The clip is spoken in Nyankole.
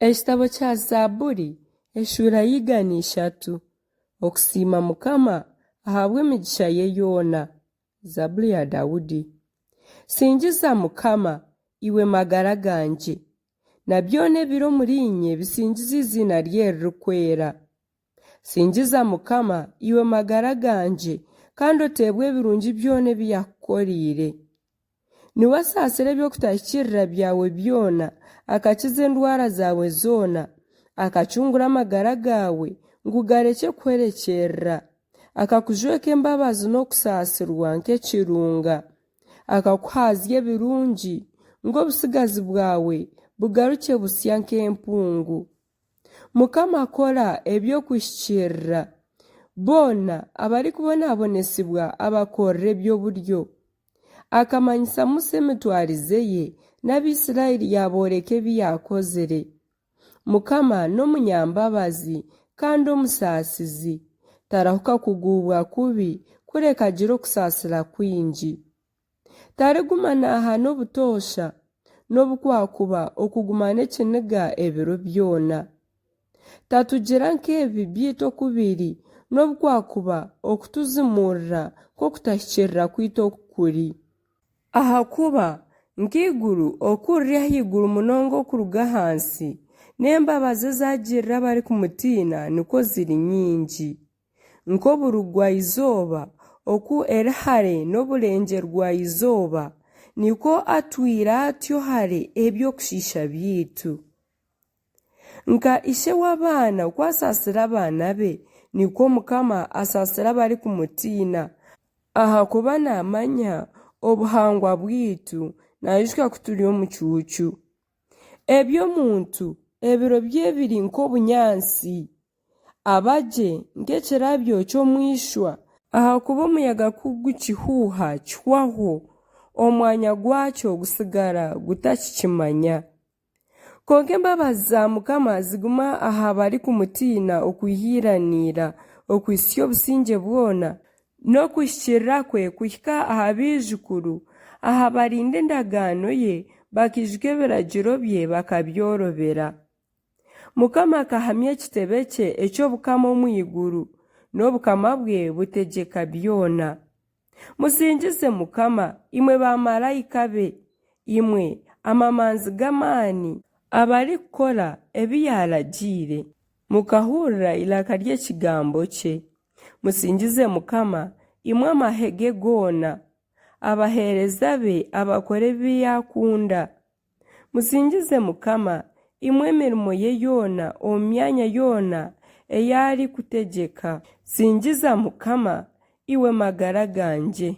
Ekitabo kya Zaaburi eshuura ya 103. Okusiima Mukama ahabw'emigisha ye yoona. Zaaburi ya Daudi. Singiza Mukama, iwe magara gangye, na byona ebiri omuriinye bisingize eiziina rye eririkwera. Singiza Mukama, iwe magara gangye, kandi oteebwe ebirungi byona ebi yaakukoreire. Niwe asaasira eby'okutahikiirira byawe byona, akakiza endwara zaawe zoona, akacungura amagara gaawe ngu garekye kuhwerekyerera, akakujweka embabazi n'okusaasirwa nk'ekirunga, akakuhaazya ebirungi, ngu obutsigazi bwawe bugarukye busya nk'empungu. Mukama akora eby'okuhikiirira, boona abarikubonabonesibwa abakorera eby'oburyo. Akamanyisa Musa emitwarize ye, n'Abaisraeli yaabooreka ebi yaakozire. Mukama n'omunyambabazi kandi omusaasizi, tarahuka kuguubwa kubi, kureka agira okusaasira kwingi. Tariguma naahana obutoosha, n'obu kwakuba okuguma n'ekiniga ebiro byona. Tatugira nk'ebibi byaitu oku biri, n'obu kwakuba okutuzimuurira nk'okutahikiirira kwaitu oku kuri. Ahakuba nk'eiguru oku riri ahaiguru munonga okuruga ahansi, n'embabazi ezi agirira abarikumutiina nikwo ziri nyingi. Nk'oburugwa-izooba oku eri hare n'oburengyerwa-izooba, nikwo atwire atyo hare eby'okushiisha byaitu. Nka ishe w'abaana oku asaasira abaana be, nikwo Mukama asaasira abarikumutiina, ahakuba naamanya obuhangwa bwaitu, naijuka ku turi omucuucu. Eby'omuntu ebiro bye biri nk'obunyaatsi, aba gye nk'ekirabyo ky'omu ishwa, ahakuba omuyaga ku gukihuuha kihwaho, omwanya gwakyo gutsigara gutakikimanya. Kwonka embabazi za Mukama ziguma aha barikumutiina okwiha iranaira, okuhitsya obusingye bwona, n'okuhikiirira kwe kuhika aha baijukuru, aha barinda endagaano ye, bakaijuka ebiragiro bye bakabyorobera. Mukama akahamya ekitebe kye eky'obukama omu iguru, n'obukama bwe butegyeka byona. Musingize Mukama, imwe baamaraika be, imwe amamanzi g'amaani, abarikukora ebi yaaragiire, mukahurira eiraka ry'ekigambo kye. Musingize Mukama, imwe amahe ge goona, abaheereza be abakora ebi akunda. Musingize Mukama, imwe emirimo ye yoona omu myanya yoona ei arikutegyeka. Singiza Mukama, iwe magara gangye.